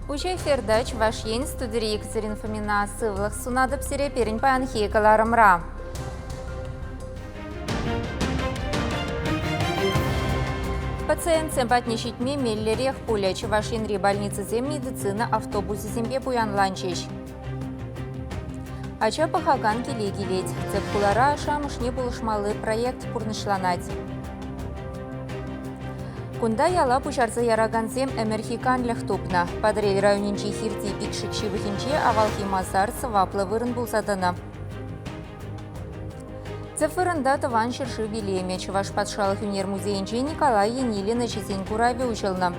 Уҫӑ эфирта Чӑваш Ен студири Екатерина Фомина сывлӑх сунатӑп сире пирӗн паянхи кӑларӑмра. Пациентсем патне ҫитме меллӗрех пулӗ. Чӑваш Енри больницӑсем медицина автобусӗсемпе пуянланчӗҫ. Ача пӑхакан киле килет. Тӗп хулара ашшӗ-амӑшне пулӑшмалли проект пурнӑҫланать. Кунта яла пуҫарса яракансем ӗмӗрхи канлӗх тупнӑ. Патӑрьел районӗнчи Хирти Пикшик ҫывӑхӗнче авалхи масар сӑваплӑ вырӑн пулса тӑнӑ. Тӗп вырӑнта Тӑван ҫӗршыв илемӗ Чӑваш патшалӑх ӳнер музейӗнче Николай Енилин ӗҫӗсен куравӗ уҫӑлнӑ.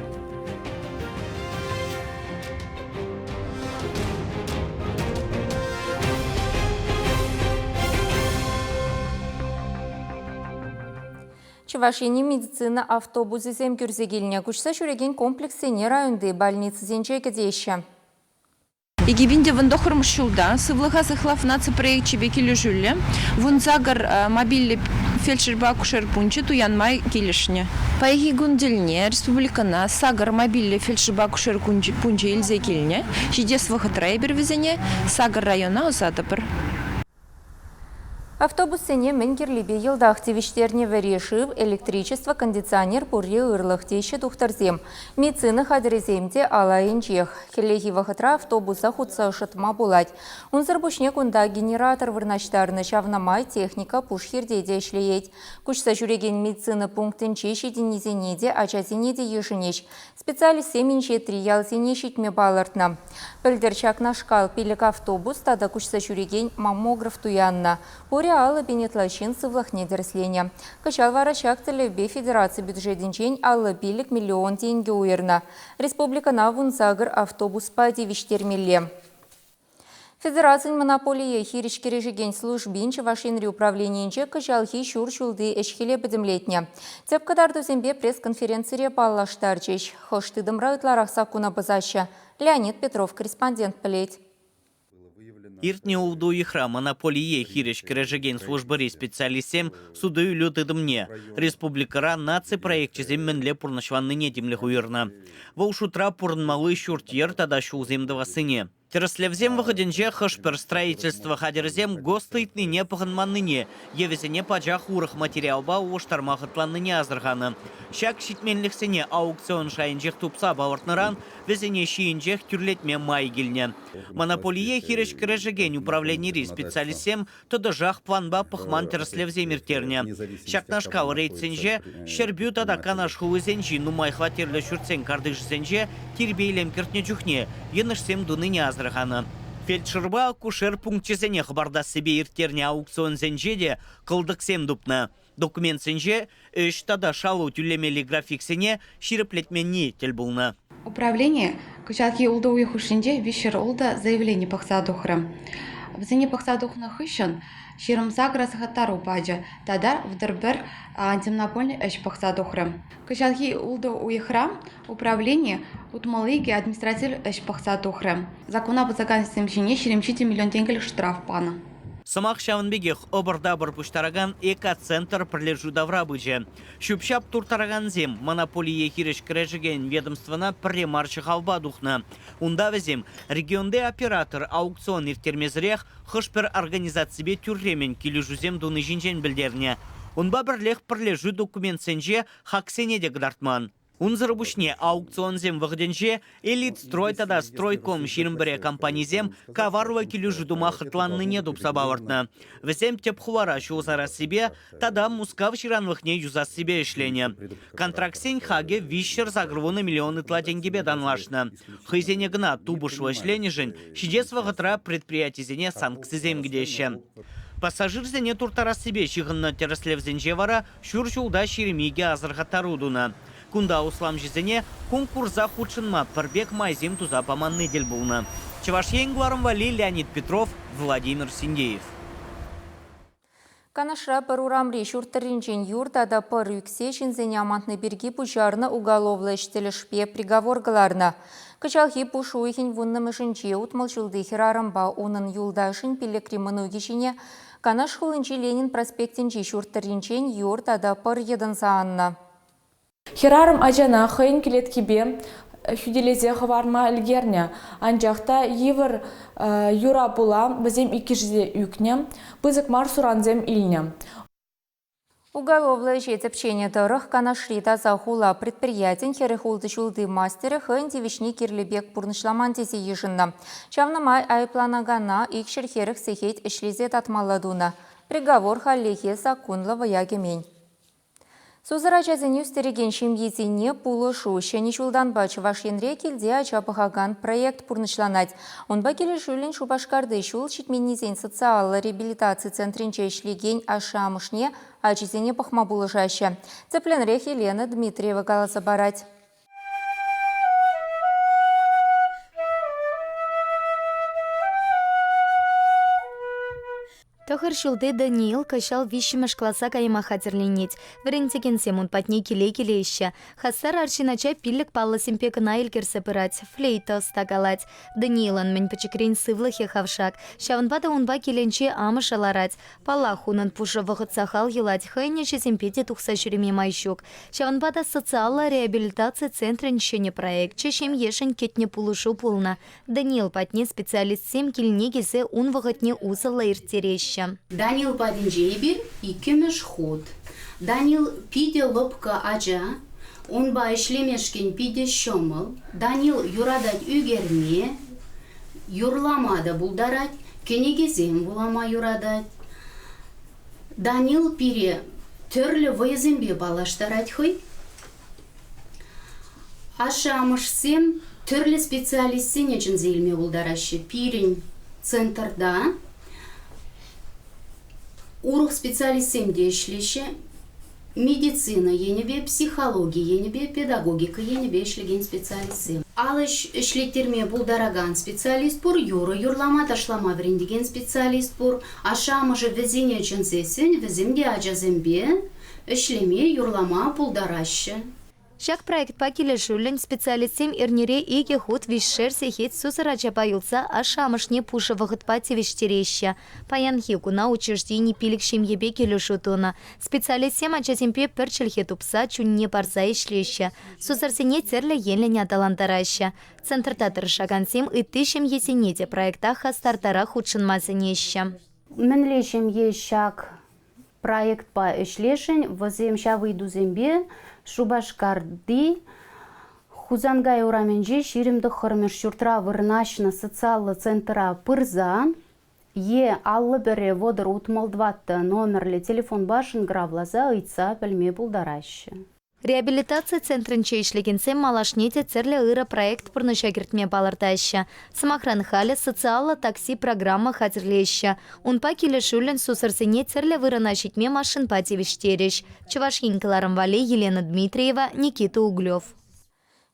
Чӑваш Ене медицина автобусӗсем кӳрсе килнӗ. Куҫса ҫӳрекен комплекссене районти больницӑсенче кӗтеҫҫӗ. 2019 ҫулта Сывлӑха сыхлав наци проекчӗпе килӗшӳллӗ 18 мобильлӗ фельдшерпа акушер пункчӗ туянма килӗшнӗ. Паянхи кун тӗлне республикӑна сакӑр мобильлӗ фельдшерпа акушер пункчӗ илсе килнӗ. Ҫитес вӑхӑтра эпир вӗсене сакӑр района ӑсатӑпӑр. Автобуссене мӗн кирлипе йӑлтах тивӗҫтернӗ вӗри шыв, электричество, кондиционер пурри ырлӑх теҫҫӗ тухтӑрсем. Медицина хатӗрӗсем те ал айӗнчех. Хӗллехи вӑхӑтра автобуса хутса ӑшӑтма пулать. Унсӑр пуҫне кунта генератор вырнаҫтарнӑ, ҫавна май техника пуш хирте те ӗҫлеет. Куҫса ҫӳрекен медицина пунктӗнче ҫитӗннисене те, ачасене те йышӑнӗҫ. Специалистсем инҫетри ялсене ҫитме палӑртнӑ. Пӗлтӗр ҫакнашкал пилӗк автобус тата куҫса ҫӳрекен маммограф туяннӑ. Пурӗ 50 пин ытла ҫын сывлӑхне тӗрӗсленӗ. Кӑҫал вара ҫак тӗллевпе федераци бюджетӗнчен 55 миллион тенкӗ уйӑрнӑ. Республикӑна 18 автобуспа тивӗҫтермелле. Федерацин монополие хирӗҫ кӗрешекен службин Чӑваш Енри управленийӗнче кӑҫалхи ҫур ҫулти ӗҫ-хӗле пӗтӗмлетнӗ. Тӗп кӑтартусемпе пресс-конференцире паллаштарчӗҫ. Хӑш тытӑмра ытларах саккуна пӑсаҫҫӗ, Леонид Петров корреспондент пӗлет. Иртнӗ ултӑ уйӑхра монополие хирӗҫ кӗрешекен службӑри специалистсем суту-илӳ тытӑмне, республикӑра наци проекчӗсем мӗнле пурнӑҫланнине тимлӗх уйӑрнӑ. Вӑл шутра пурӑнмалли ҫурт-йӗр тата ҫулсем тӑвассине. Тӗрӗслевсем вӑхӑтӗнче хӑш-пӗр строительство хатӗрӗсем ГОСТ ыйтнине пӑхӑнманнине е вӗсене пачах урӑх материалпа улӑштарма хӑтланнине асӑрханӑ. Ҫак ҫитменлӗхсене аукцион шайӗнчех тупса палӑртнӑран вӗсене ҫийӗнчех тӳрлетме май килнӗ. Монополие хирӗҫ кӗрешекен управленири специалистсем тӑтӑшах планпа пӑхман тӗрӗслевсем ирттернӗ. Ҫакнашкал рейдсенче Ҫӗрпӳ тата Канаш хулисенчи нумай хваттерлӗ ҫуртсен картишӗсенче тирпей-илем кӗртнӗ чухне йӑнӑшсем тунине асӑрханӑ. Фельдшерпа акушер пункчӗсене хӑпартассипе ирттернӗ аукционсенче те кӑлтӑксем тупнӑ. Документсенче ӗҫ тата шалу тӳлемелли графиксене ҫирӗплетменни тӗл пулнӑ. Управлени кӑҫалхи ултӑ уйӑх хушшинче виҫҫӗр ултӑ заявлени пӑхса тухрӗ. Вӗсене пӑхса тухнӑ хыҫҫӑн ҫырӑмса асӑрхаттару пачӗ тата вӑтӑр антимонопольнӑй ӗҫ пӑхса тухрӗ. Кӑҫалхи ултӑ уйӑхра управлени утмӑл икӗ административ ӗҫ пӑхса тухрӗ. Закона пӑсакансем ҫине ҫирӗм ҫичӗ миллион тенкӗлӗх штраф панӑ. Сӑмах ҫавӑн пекех ӑпӑр-тапӑр пуҫтаракан Экоцентр пӗрлешӳ тавра пычӗ. Ҫӳп-ҫап турттаракансем монополие хирӗҫ кӗрешекен ведомствӑна пӗрре мар ҫӑхавпа тухнӑ. Унта вӗсем регионти оператор аукцион ирттермесӗрех хӑш-пӗр организаципе тӳрремӗн килӗшӳсем туни ҫинчен пӗлтернӗ. Унпа пӗрлех пӗрлешӳ документсенче хаксене те кӑтартман. Унсӑр пуҫне аукционсем вӑхӑтӗнче Элитстрой тата Стройком 21 компанисем каварлӑ килӗшӳ тума хӑтланнине тупса палӑртнӑ. Вӗсем тӗп хулара ҫул сарассипе тата Мускав ҫыранлӑхне юсассипе ӗҫленӗ. Контрактсен хакӗ 380 миллион ытла тенкӗпе танлашнӑ. Хӑйсене кӑна тупӑшлӑ ӗҫленӗшӗн ҫитес вӑхӑтра предприятисене санкцисем кӗтеҫҫӗ. Пассажирсене турттарассипе ҫыхӑннӑ тӗрӗслевсенче вара ҫур ҫулта 22 асӑрхаттару тунӑ. Кунта усламҫӑсене конкурса хутшӑнма пӗр пек майсем туса паманни тӗл пулнӑ. Чӑваш Ен кӑларӑм валли Леонид Петров, Владимир Синдеев. Канашра пӗр урамри ҫурт тӑрринчен юр тата пӑр ӳксе ҫынсене амантни пирки пуҫарнӑ уголовлӑ ӗҫ тӗлӗшпе приговор кӑларнӑ. Кӑҫалхи пуш уйӑхӗн вуннӑмӗшӗнче утмӑл ҫулти хӗрарӑмпа унӑн юлташӗн пиллӗкри мӑнукӗ ҫине Канаш хулинчи Ленин проспектӗнчи ҫурт тӑрринчен юр тата пӑр йӑтӑнса аннӑ. Хӗрарӑм ачана хӑйӗн кӗлеткипе хӳтӗлесе хӑварма ӗлкернӗ. Анчах та йывӑр юра пула вӗсем иккӗшӗ те ӳкнӗ, пысӑк мар сурансем илнӗ. Уголовлӑ ӗҫе тӗпченӗ тӑрӑх Канашри таса хула предприятин 46 ҫулти мастерӗ хӑйӗн тивӗҫне кирлӗ пек пурнӑҫламан тесе йышӑннӑ. Ҫавна май айӑпланакана 240 сехет ӗҫлесе татмалла тунӑ. Приговор хальлӗхе саккунлӑ вӑя кӗмен. Сусӑр ачасене ӳстерекен ҫемьесене пулӑшу ҫӗнӗ ҫултанпа Чӑваш Енре килте ача пӑхакан проект пурнӑҫланать. Унпа килӗшӳллӗн Шупашкарти ҫул ҫитменнисен социаллӑ реабилитаци центрӗнче ӗҫлекен ашшӗ-амӑшне ачисене пӑхма пулӑшаҫҫӗ. Тӗплӗнрех Елена Дмитриева каласа парать. Тӑхӑр ҫулти Даниил кӑҫал виҫҫӗмӗш класа кайма хатӗрленет. Вӗрентекенсем ун патне киле килеҫҫӗ. Хастар арҫын ача пиллӗк паллӑсемпе кӑна ӗлкӗрсе пырать, флейта ӑста калать. Даниилӑн мӗн пӗчӗкрен сывлӑхӗ хавшак. Ҫавӑнпа та унпа килӗнче амӑшӗ ларать. Паллах, унӑн пушӑ вӑхӑт сахал юлать, хӑйӗн ӗҫӗсемпе те тухса ҫӳреме май ҫук. Ҫавӑнпа та социаллӑ реабилитаци центрӗн ҫӗнӗ проекчӗ ҫемьешӗн кӗтнӗ пулӑшу пулнӑ. Даниил патне специалистсем килне килсе ун вӑхӑтне усӑллӑ ирттереҫҫӗ. Данил патӗнче эпир иккӗмӗш хут. Данил питӗ лӑпкӑ ача, унпа ӗҫлемешкӗн питӗ ҫӑмӑл. Данил юратать ӳкерме, юрлама та пултарать, кӗнекесем вулама юратать. Данил пире тӗрлӗ вӑйӑсемпе паллаштарать хӑй. Ашшӗ-амӑшсем тӗрлӗ специалистсене чӗнсе илме пултараҫҫӗ. Пирӗн центрта урӑх специалистсем те ӗҫлеҫҫӗ. Медицина енӗпе, психологи енӗпе, педагогика енӗпе ӗҫлекен специалистсем. Ал ӗҫ ӗҫлеттерме пултаракан специалист пур, юрӑ юрлама, ташлама вӗрентекен специалист пур. Ашшӗ-амӑшӗ вӗсене чӗнсессӗн вӗсем те ачасемпе ӗҫлеме, юрлама пултараҫҫӗ. Ҫак проектпа килӗшӳллӗн специалистсем эрнере икӗ хут виҫшер сехет сусӑр ачапа юлса ашшӗ-амӑшне пушӑ вӑхӑтпа тивӗҫтереҫҫӗ. Паянхи куна учреждени пилӗк ҫемьепе килӗшӳ тунӑ. Специалистсем ачасемпе пӗр чӗлхе тупса чунне парса ӗҫлеҫҫӗ, сусӑрсене тӗрлӗ енлӗн аталантараҫҫӗ. Центрта тӑрӑшакансем ытти ҫемьесене те проекта хастартарах хутшӑнма сӗнеҫҫӗ. Мӗнле ҫемье ҫак Проектпа ӗҫлешӗн вӗсем ҫав ыйтусемпе Шупашкарти Хусанкай урамӗнчи 29-мӗш ҫуртра вырнаҫнӑ социаллӑ центра пырса е 51 30 64 номерлӗ телефонпа шӑнкӑравласа ыйтса пӗлме пултараҫҫӗ. Реабилитаци центрӗнче ӗҫлекенсем малашне те тӗрлӗ ырӑ проект пурнӑҫа кӗртме палӑртаҫҫӗ. Сӑмахран, халӗ социаллӑ такси программа хатӗрлеҫҫӗ. Унпа килӗшӳллӗн сусӑрсене тӗрлӗ вырӑна ҫитме машинпа тивӗҫтерӗҫ. Чӑваш Ен кӑларӑм валли Елена Дмитриева, Никита Углев.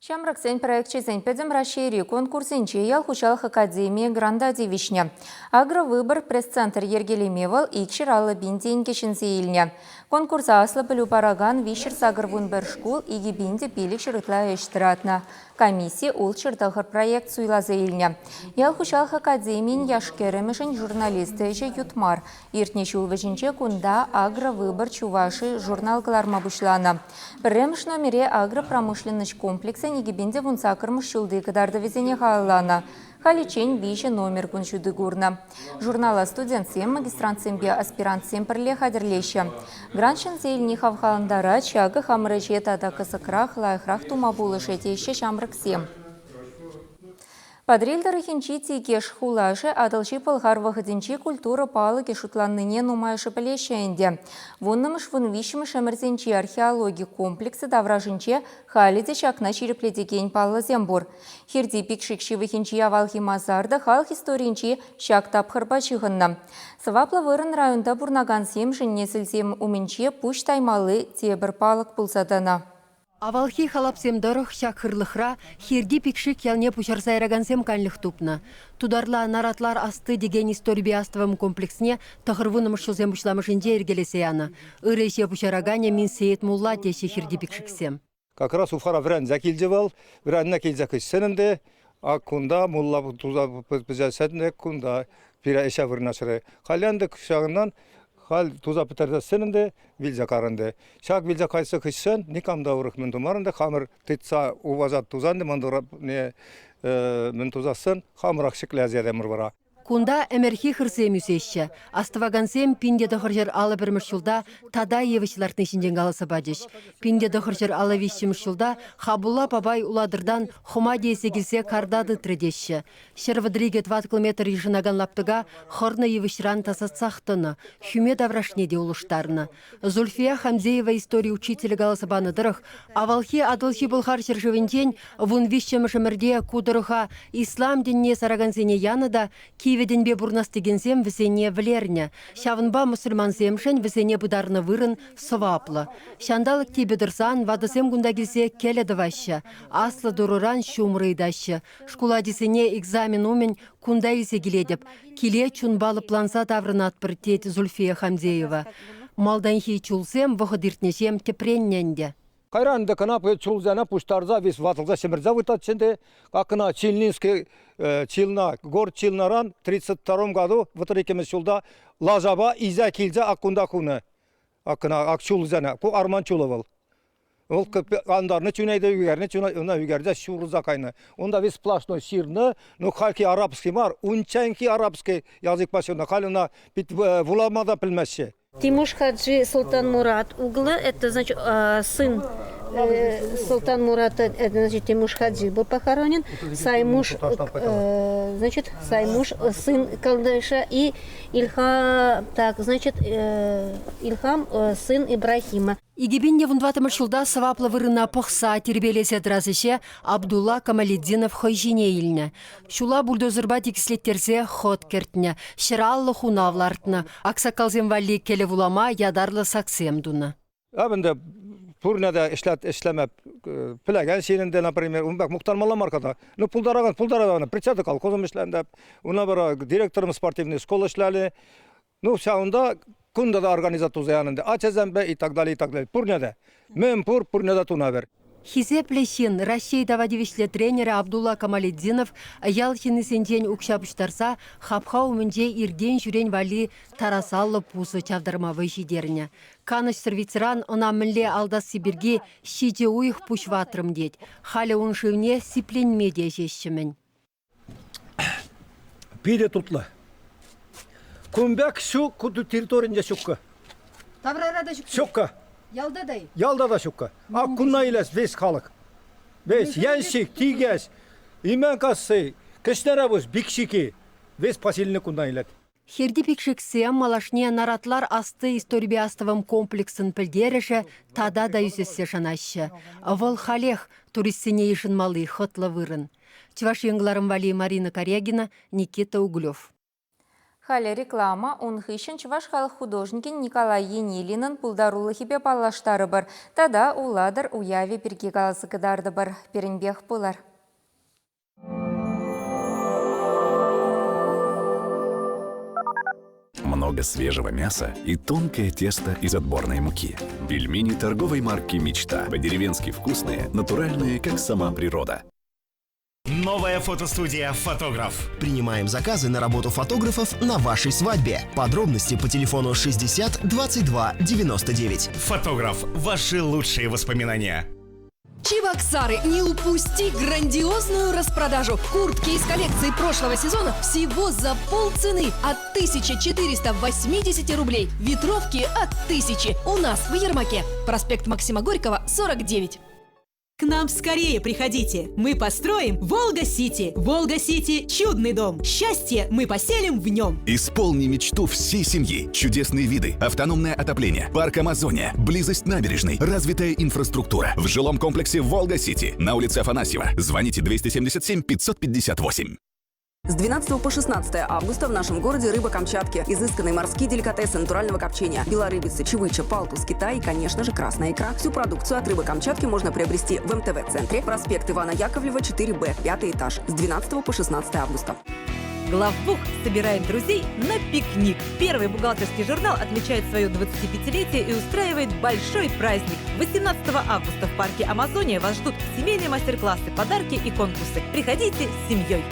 Ҫамрӑксен проекчӗсен Пӗтӗм Раҫҫейри конкурсӗнче ял хуҫалӑх академийӗ гранта тивӗҫнӗ. Агровыбор пресс-центр йӗркелеме вӑл 250 пин тенкӗ ҫӗнсе илнӗ. Конкурса аслӑ пӗлӳ паракан 381 шкул 2500 ытла ӗҫ тӑратнӑ. Комисси 609 проект суйласа илнӗ. Ял хуҫалӑх академийӗн яш-кӗрӗмӗшӗн журналист ӗҫӗ ют мар. Иртнӗ ҫул вӗҫӗнче кунта «Агровыбор Чувашии» журнал кӑларма пуҫланӑ. Пӗрремӗш номере агропромышленноҫ комплексӗн 2018-мӗш ҫулти кӑтартӑвӗсене халалланӑ. Халиччен виҫӗ номер кун ҫути курнӑ. Журнала студентсем, магистрантсемпе аспирантсем пӗрле хатӗрлеҫҫӗ. Грант ҫӗнсе илни хавхалантарать, ҫакӑ хамӑр ӗҫе тата кӑсӑкрах, лайӑхрах тума пулӑшӗ, теҫҫӗ ҫамрӑксем. Патӑрьел тӑрӑхӗнчи Тикеш хулашӗ Атӑлҫи Пӑлхар вӑхӑтӗнчи культура палӑкӗ шутланнине нумайӑшӗ пӗлеҫҫӗ ӗнтӗ. Вуннӑмӗш-вун виҫҫӗмӗш ӗмӗрсенчи археологи комплексӗ таврашӗнче халӗ те ҫакна ҫирӗплетекен паллӑсем пур. Хирти Пикшик ҫывӑхӗнчи авалхи масар та халӑх историйӗнчи ҫак тапхӑрпа ҫыхӑннӑ. Сӑваплӑ вырӑн районта пурӑнакансемшӗн несӗлсем умӗнче пуҫ таймалли тепӗр палӑк пулса тӑнӑ. Авалхи халапсем тӑрӑх ҫак хырлӑхра Хирти Пикшик ялне пуҫарса яракансем канлӗх тупнӑ. Тутарла Наратлар асты текен историпе астӑвӑм комплексне тӑхӑрвуннӑмӗш ҫулсем пуҫламӑшӗнче йӗркелесе янӑ. Ырӑ ӗҫе пуҫараканӗ Минсеет Мулла теҫҫӗ Хирти Пикшиксем. Как раз Уфара вӗренсе килчӗ вӑл. Вӗреннӗ килсе хыҫҫӑн ӗнтӗ ак кунта мулла туса пӗҫерсен кунта пире ӗҫе вырнаҫрӗ. Халь ӗнтӗ ҫакӑнтан Халь туса пӗтерсессӗн ӗнтӗ вилсе кар ӗнтӗ. Ҫак вилсе кайса хыҫҫӑн никам та урӑх мӗн тумар ӗнтӗ, хамӑр тытса упаса тусан мӗн тусассӑн хамӑрах ҫӗклесе ятӑмӑр вара. Кунта ӗмӗрхи хырсем ӳсеҫҫӗ. Астӑвакансем 1951 ҫулта тата йывӑҫ лартни ҫинчен каласа пачӗҫ. 1953 ҫулта Хабулла папай Улатӑртан хӑма тиесе килсе карта тытрӗ теҫҫӗ. 132 тӑваткӑл метр йышӑнакан лаптӑка хӑрнӑ йывӑҫран тасатсах тӑнӑ, хӳме таврашне те улӑштарнӑ. Зульфия Хамзеева истори учителӗ каласа панӑ тӑрӑх, авалхи Атӑлҫи Пӑлхар ҫӗршывӗнчен 13-мӗш ӗмӗрте ку тӑрӑха ислам тӗнне саракансене янӑ та кивӗ тӗнпе пурӑнас текенсем вӗсене вӗлернӗ. Ҫавӑнпа мӑсӑльмансемшӗн вӗсене пытарнӑ вырӑн сӑваплӑ. Ҫанталӑк типӗ тӑрсан ватӑсем кунта килсе кӗлӗ тӑваҫҫӗ, аслӑ Турӑран ҫумӑр ыйтаҫҫӗ. Шкул ачисене экзамен умӗн кунта илсе килетӗп. Киле чунпа лӑпланса таврӑнатпӑр, тет Зульфия Хамдеева. Малтанхи чулсем вӑхӑт иртнӗҫем тӗпреннӗ ӗнтӗ. Кайран ӗнтӗ кӑна чулсене пуҫтарса весь ватӑлса ҫӗмӗрсе выртатчӗ ӗнтӗ. Как кӑна Челнинский Челна, город Челнаран 32 году, 32 ҫулта лашапа илсе килсе ак кунта хунӑ. Ак кӑна ак чулсене. Ку арман чулӗ вӑл. Вӑл антарнӑ чунайда ӳкернӗ, ӑна ӳкерсе ҫурӑлса кайнӑ. Унта весь сплошной ҫырнӑ, ну хальхи арабский мар, унчченхи арабский языкпа ҫырнӑ. Халь ӑна пит вулама та пӗлмеҫҫӗ. Тимуш Хаджи Султан Мурат углы, это значит сын Султан Мурата, это значит Тимуш Хаджи был похоронен. Саймуш, значит, Саймуш, сын Калдыша и Ильха, так, значит, Ильхам, сын Ибрахима. 2014 ҫулта сӑваплӑ вырӑна пӑхса тирпейлесе тӑрас ӗҫе Абдулла Камалетдинов хӑй ҫине илнӗ. Ҫула бульдозерпа тикӗслеттерсе хӑт кӗртнӗ, 150 хунав лартнӑ, аксакалсем валли кӗлӗ вулама ятарлӑ саксем тунӑ. Ӗнтӗ пурне те ӗҫлеме пӗлекен ҫын ӗнтӗ, например, ун пек мухтанмалла мар ката. Ну, пултаракан пултаракан председатель колхозом ӗҫленӗ, уна вара директором спортивной школы ӗҫлелӗ. Ну, ҫавӑнта кунта та организаци туса янӑ ӗнтӗ. Ачасемпе и так далее, и так далее. Пурне те. Мӗн пур, пурне те туна вер. Хисеплӗ ҫын, Раҫҫей тава тивӗҫлӗ тренерӗ Абдулла Камалетдинов ял ҫыннисенчен укҫа пуҫтарса хапха умӗнче иртен-ҫӳрен валли тарасаллӑ пусӑ чавтарма вӑй ҫитернӗ. Канӑҫсӑр ветеран ӑна мӗнле алтасси пирки ҫичӗ уйӑх пуҫ ватрӑм тет. Халӗ ун шывне сипленме те ӗҫеҫҫӗ-мӗн. Питӗ тутлӑ. Кун пек ҫу ку территоринче ҫуккӑ. Таврара та ҫук. Ҫуккӑ. Ялта та-и? Ялта та ҫуккӑ. А кунна илес весь халӑх. Весь Янщик, Тигес, Именкасси, Кӗҫнерапуҫ, Бикшики. Весь поселени кунтан илет. Хирти Пикшиксем малашне Наратлар асты историпе астӑвӑм комплексӗн пӗлтерӗшӗ тата та ӳсессе шанаҫҫӗ. Вӑл халех туристсене йышӑнмалли хӑтлӑ вырӑн. Чӑваш Ен кӑларӑм валли Марина Карягина, Никита Углев. Халӗ реклама, ун хыҫҫӑн чӑваш халӑх художникӗн Николай Енилинӑн пултарулӑхӗпе паллаштарӑпӑр тата Улатӑр уявӗ пирки каласа кӑтартӑпӑр. Пирӗнпех пулӑр. Много свежего мяса и тонкое тесто из отборной муки. Пельмени торговой марки «Мечта». По-деревенски вкусные, натуральные, как сама природа. Новая фотостудия «Фотограф». Принимаем заказы на работу фотографов на вашей свадьбе. Подробности по телефону 60 22 99. «Фотограф». Ваши лучшие воспоминания. Чебоксары, не упусти грандиозную распродажу. Куртки из коллекции прошлого сезона всего за полцены от 1480 рублей. Ветровки от 1000. У нас в Ермаке. Проспект Максима Горького, 49. К нам скорее приходите. Мы построим Волга-Сити. Волга-Сити – чудный дом. Счастье мы поселим в нем. Исполни мечту всей семьи. Чудесные виды, автономное отопление, парк Амазония, близость набережной, развитая инфраструктура. В жилом комплексе «Волга-Сити» на улице Афанасьева. Звоните 277 558. С 12 по 16 августа в нашем городе рыба Камчатки. Изысканные морские деликатесы натурального копчения. Белорыбица, чавыча, палтус, Китай и, конечно же, красная икра. Всю продукцию от рыбы Камчатки можно приобрести в МТВ-центре. Проспект Ивана Яковлева, 4Б, пятый этаж. С 12 по 16 августа. Главбух собирает друзей на пикник. Первый бухгалтерский журнал отмечает свое 25-летие и устраивает большой праздник. 18 августа в парке Амазония вас ждут семейные мастер-классы, подарки и конкурсы. Приходите с семьей.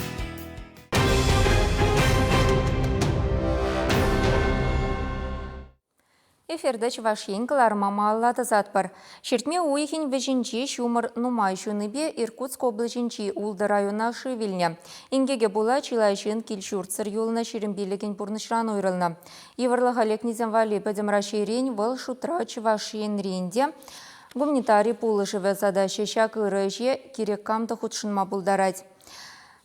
Эфирта Чӑваш Ен кӑларӑма малалла тӑсатпӑр. Ҫӗртме уйӑхӗн вӗҫӗнче ҫумӑр нумай ҫунипе Иркутск облаҫӗнчи ултӑ района шыв илнӗ. Инкеке пула чылай ҫын кил-ҫуртсӑр юлнӑ, 25-ӗн пурнӑҫран уйрӑлнӑ. Йывӑрлӑха лекнисем валли Пӗтӗм Раҫҫейрен, вӑл шутра Чӑваш Енрен те, гуманитари пулӑшӑвӗ ӑсатаҫҫӗ. Ҫак ырӑ ӗҫе кирек кам та хутшӑнма пултарать.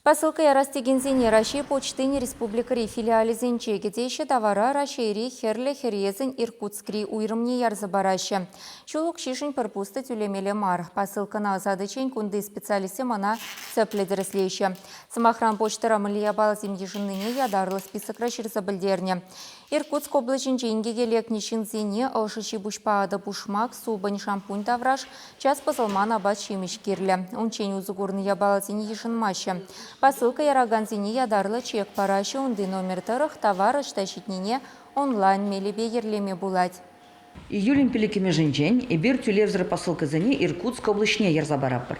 Посылка ярас текенсене Раҫҫей почтин республикӑри филиалӗсенче кӗтеҫҫӗ, тавара Раҫҫейри Хӗрлӗ Хӗресӗн Иркутскри уйрӑмне ярса параҫҫӗ. Ҫул укҫишӗн пӗр пус та тӳлемелле мар. Посылкӑна ӑсатиччен кунти специалистсем ӑна тӗплӗ тӗрӗслеҫҫӗ. Сӑмахран, почтӑра мӗнле япаласем йышӑннине ятарлӑ списокра ҫырса пӗлтернӗ. Иркутск облаҫӗнче инкеке лекнӗ ҫынсене ӑшӑ ҫи-пуҫпа атӑ-пушмак, супӑнь, шампунь тавраш, час пӑсӑлман апат-ҫимӗҫ кирлӗ. Унччен усӑ курнӑ япаласене йышӑнмаҫҫӗ. Посылка яракансене ятарлӑ чек параҫҫӗ, унти номер тӑрӑх тавар ӑҫта ҫитнине онлайн мелӗпе йӗрлеме пулать. Июлӗн пиллӗкмӗшӗнчен эпир тӳлевсӗр посылкӑсене Иркутск облаҫне ярса паратпӑр.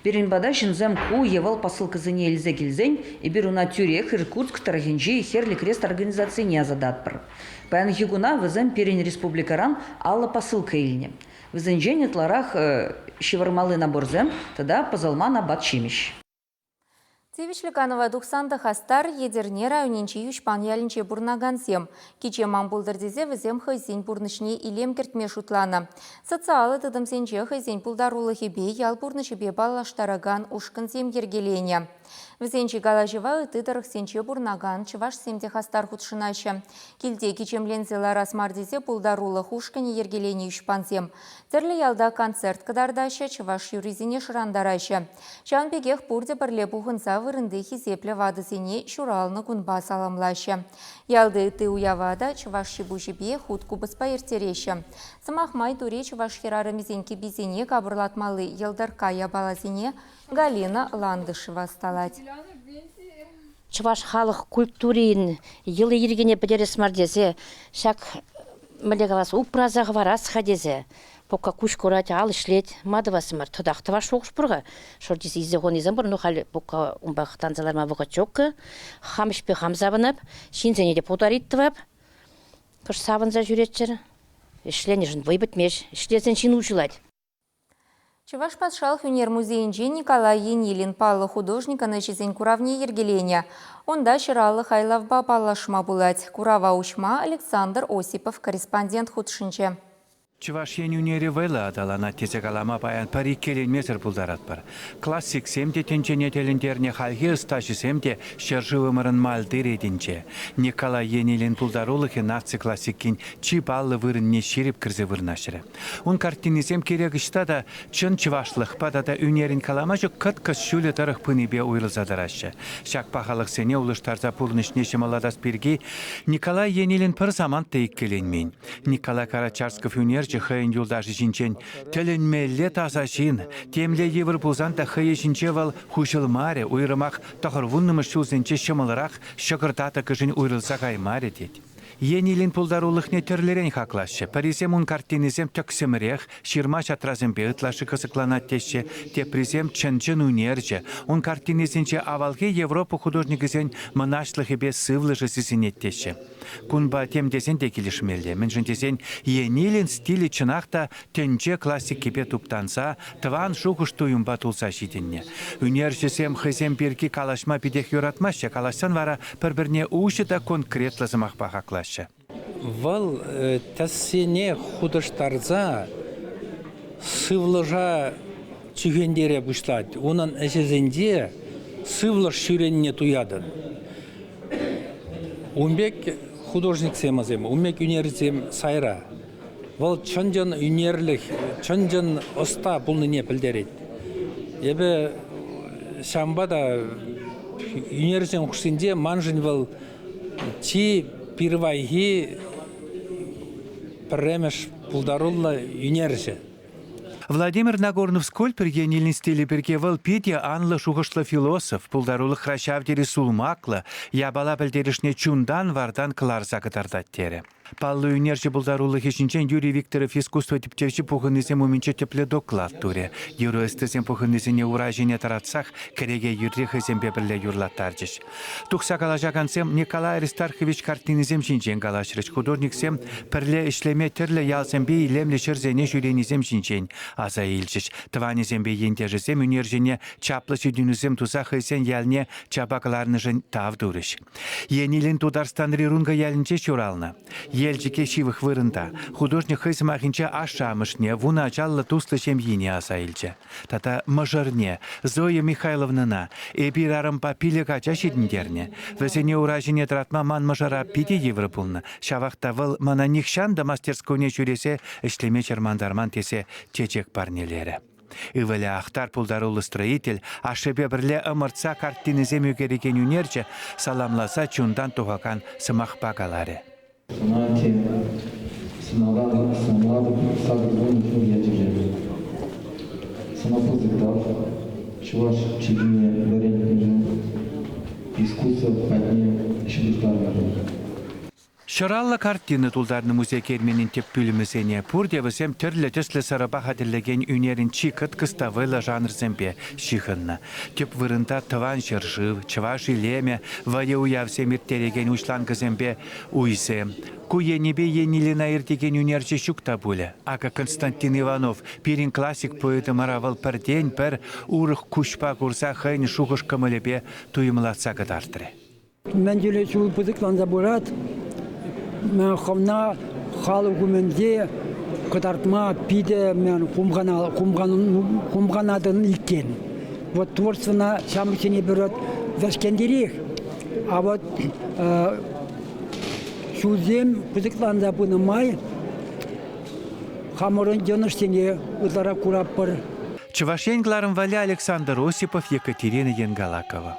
Пирӗн пата ҫынсем ку е вӑл посылкӑсене илсе килсен эпир ӑна тӳрех Иркутск тӑрӑхӗнчи Хӗрлӗ Крест организацине ӑсататпӑр. Паянхи куна вӗсем пирӗн республикӑран 50 посылка илнӗ. Вӗсенчен ытларах ҫывӑрмалли наборсем тата пӑсӑлман апат-ҫимӗҫ. Тивӗҫлӗ канӑва тухсан та хастар Етӗрне районӗнчи Йӳҫпан ялӗнче пурӑнакансем. Кичем ан пултӑр тесе вӗсем хӑйсен пурнӑҫне илем кӗртме шутланӑ. Социаллӑ тытӑмсенче хӑйсен пултарулӑхӗпе, ял пурнӑҫӗпе паллаштаракан ушкӑнсем йӗркеленӗ. Вӗсенчи калаҫӑва ытти тӑрӑхсенче пурӑнакан чӑвашсем те хастар хутшӑнаҫҫӗ. Килте кичемленсе ларас мар тесе пултарулӑх ушкӑнӗ йӗркеленӗ йӳҫпансем. Тӗрлӗ ялта концерт кӑтартаҫҫӗ, чӑваш юррисене шӑрантараҫҫӗ. Ҫавӑн пекех пурте пӗрле пухӑнса вырӑнти хисеплӗ ватӑсене ҫуралнӑ кунпа саламлаҫҫӗ. Ялти ытти уява та чӑваш ҫи-пуҫӗпе, хут купӑспа ирттереҫҫӗ. Сӑмах май, тури чӑваш хӗрарӑмӗсен кӗписене капӑрлатмалли йӑлтӑркка япаласене Галина Ландышева ӑсталать. Чӑваш халӑх культурин йӑли-йӗркине пӗтерес мар тесе ҫак, мӗнле калас, упраса хӑварас-ха тесе пока куҫ курать, ал ӗҫлет, ма тӑвас мар, тӑтах тӑвас шухӑш пур-ха. Шӑрчисем илсе хунисем пур, ну халь пока унпа хӑтланса ларма вӑхӑт ҫук. Хам ӗҫпе хам савӑнап, ҫынсене те пултарить тӑвап. Кӑшт савӑнса ҫӳреччӗр. Ӗҫленӗшӗн вӑй пӗтмест, ӗҫлесен ҫын уҫӑлать. Чӑваш патшалӑх ӳнер музейӗнче Николай Енилин паллӑ художникӑн ӗҫӗсен куравне йӗркеленӗ. Унта ҫӑраллӑ хайлавпа паллашма пулать. Курава уҫма Александр Осипов корреспондент хутшӑнчӗ. Чӑваш Ен ӳнерӗ вӑйлӑ аталанать тесе калама паян пӗр иккӗленмесӗр пултаратпӑр. Классиксем те тӗнчене тӗлӗнтернӗ хальхи ӑстаҫӑсем те ҫӗршывӑмӑрӑн малти ретӗнче. Николай Енилин пултарулӑхӗ наци классикин чи паллӑ вырӑнне ҫирӗп кӗрсе вырнаҫрӗ. Ун картинисем кирек ӑҫта та чӑн чӑвашлӑхпа тата ӳнерӗн калама ҫук кӑткӑс ҫулӗ тӑрӑх пынипе уйрӑлса тӑраҫҫӗ. Ҫак пахалӑхсене улӑштарса пурнӑҫне ҫӑмӑллатас пирки Николай Енилин пӗр самант та иккӗленмен. Николай Карачарсков ӳнерҫӗ хӑйӗн юлташӗ ҫинчен тӗлӗнмелле таса ҫын, темле йывӑр пулсан та хӑй ӗҫӗнче вӑл хуҫӑлмарӗ, уйрӑмах тӑхӑрвуннӑмӗш ҫулсенче ҫӑмӑлрах ҫӑкӑр татӑкӗшӗн уйрӑлса каймарӗ тет. Енилин пултарулӑхне тӗрлӗрен хаклаҫҫӗ. Пӗрисем ун картинисем тӗксӗмрех, ҫырма-ҫатрасемпе ытлашши кӑсӑкланать теҫҫӗ, теприсем чӑн-чӑн ӳнерҫӗ. Ун картинисенче авалхи Европа художникӗсен мӑнаҫлӑхӗпе сывлӑшӗ сисӗнет теҫҫӗ. Кунпа тем тесен те килӗшмелле, мӗншӗн тесен Енилин стилӗ чӑнах та тӗнче классикипе туптанса, тӑван шухӑш-туйӑмпа тулса ҫитӗннӗ. Ӳнерҫӗсем хӑйсем пирки калаҫма питех юратмаҫҫӗ, калаҫсан вара пӗр-пӗрне уҫӑ та конкретлӑ сӑмахпа хаклаҫҫӗ. Вӑл тӗссене хутӑштарса сывлӑша чӳхентере пуҫлать. Унӑн ӗҫӗсенче сывлӑш ҫӳренине туятӑн. Ун пек художниксем вӗсем, ун пек ӳнерсем сайра. Вӑл чӑн-чӑн ӳнерлӗх, чӑн-чӑн ӑста пулнине пӗлтерет. Эпӗ ҫавӑнпа та ӳнерсен хушшинче маншӑн вӑл чи пирвайхи пӗрремӗш пултаруллӑ ӳнерҫӗ. Владимир Нагорнов скульптор енилин стилӗ пирки вӑл питӗ анлӑ шухӑшлӑ философ, пултарулӑхра ҫав тери сулмаклӑ, япала пӗлтерӗшне чунтан-вартан кӑларса кӑтартать терӗ. Паллӑ ӳнерҫӗ пултарулӑхӗ ҫинчен Юрий Викторов искусство тӗпчевҫи пухӑннисем умӗнче тӗплӗ доклад турӗ. Юрӑ ӑстисем пухӑннисене ура ҫине тӑратсах кӗреке юрри хӑйсемпе пӗрле юрлаттарчӗҫ. Тухса калаҫакансем Николай Аристархович картинисем ҫинчен калаҫрӗҫ. Художниксем пӗрле ӗҫлеме тӗрлӗ ялсемпе илемлӗ ҫӗрсене ҫӳренисем ҫинчен аса илчӗҫ. Тӑванӗсемпе ентешӗсем ӳнерҫӗне чаплӑ ҫитӗнӳсем туса хӑйсен ялне чапа кӑларнӑшӑн тав турӗҫ. Енилин Тутарстанри Рунка ялӗнче ҫуралнӑ. Елчӗке ҫывӑх вырӑнта. Художник хӑй сӑмахӗнче ашшӗ-амӑшне, вунӑ ачаллӑ туслӑ ҫемйине аса илчӗ. Тата мӑшӑрне, Зоя Михайловнӑна, эпир арӑмпа пилӗк ача ҫитӗнтернӗ. Вӗсене ура ҫине тӑратма ман мӑшӑра питӗ йывӑр пулнӑ. Ҫавах та вӑл мана нихҫан та мастерскойне ҫӳресе ӗҫлеме чӑрмантарман тесе чечек парнелерӗ. Ывӑлӗ Ахтар пултаруллӑ строитель, ашшӗпе пӗрле ӑмӑртса карттинисем ӳкерекен ӳнерҫӗ саламласа чунтан тухакан сӑмахпа каларӗ. Сана те сӑналатӑп 80 ҫул ячӗпе. Сана пысӑк тав, чӑваш чӗлхине вӗрентнӗшӗн, искусство патне ҫыпӑҫтарнӑшӑн. Ҫӑраллӑ картина тултарнӑ музей керменӗн тӗп пӳлӗмӗсене пурте вӗсем тӗрлӗ тӗслӗ сӑрӑпа хатӗрлекен ӳнерӗн чи кӑткӑс та вӑйлӑ жанрсемпе ҫыхӑннӑ. Тӗп вырӑнта Тӑван ҫӗршыв, чӑваш илемӗ, вӑйӑ уявсем ирттерекен уҫланкӑсемпе уйсем. Ку енӗпе Енилина иртекен ӳнерҫӗ ҫук та пулӗ. Акӑ Константин Иванов пирӗн классик поэтӑмӑра вӑл пӗртен-пӗр урӑх куҫпа курса хӑйӗн шухӑш-кӑмӑлӗпе туйӑмлатса кӑтартрӗ. Мӗн тӳле ҫул пысӑкланса пырать, хӑвна халӑх умӗнче кӑтартма питӗ хумханатӑн иккен. Вот творчествӑна ҫамрӑксене пырать вӗҫкентерех. А вот ҫулсем пысӑкланса пынӑ май хамӑрӑн йӑнӑшсене ытларах куратпӑр. Чӑваш Ен кӑларӑм валли Александр Осипов, Екатерина Енгалакова.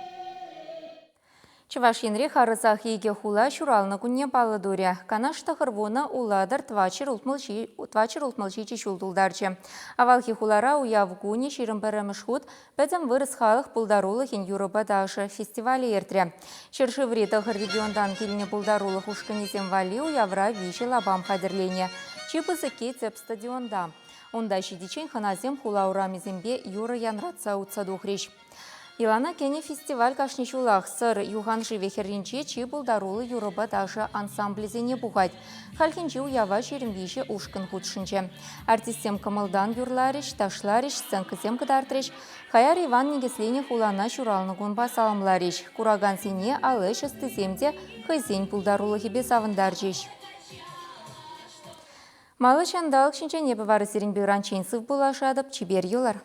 Чӑваш Енре харӑсах икӗ хула ҫуралнӑ кунне паллӑ турӗ. Канаш тӑхӑрвунӑ Улатӑр 467 ҫул тултарчӗ. Авалхи хулара уяв кунӗ 21-мӗш хут Пӗтӗм вырӑс халӑх пултарулӑхӗн юрӑпа ташӑ фестивалӗ иртрӗ. Ҫӗршыври тӑхӑр регионтан килнӗ пултарулӑх ушкӑнӗсем валли уявра виҫӗ лапам хатӗрленӗ. Чи пысӑкки тӗп стадионта. Унта ҫитиччен хӑнасем хула урамӗсемпе юрӑ янратса утса тухрӗҫ. Йӑлана кӗнӗ фестиваль кашни ҫулах Сӑр юхан шывӗ хӗрринче чи пултаруллӑ юрӑпа ташӑ ансамблӗсене пухать. Хальхинче уява 23 ушкӑн хутшӑнчӗ. Артистсем кӑмӑлтан юрларӗҫ, ташларӗҫ, сценкӑсем кӑтартрӗҫ. Хаяр Иван никӗсленӗ хулана ҫуралнӑ кунпа саламларӗҫ. Куракансене ал ӗҫ ӑстисем те хӑйсен пултарулӑхӗпе савӑнтарчӗҫ. Маллӑ ҫанталӑк ҫинчен эпӗ вара сирӗнпе ыранччен сывпуллашатӑп. Чипер юлӑр.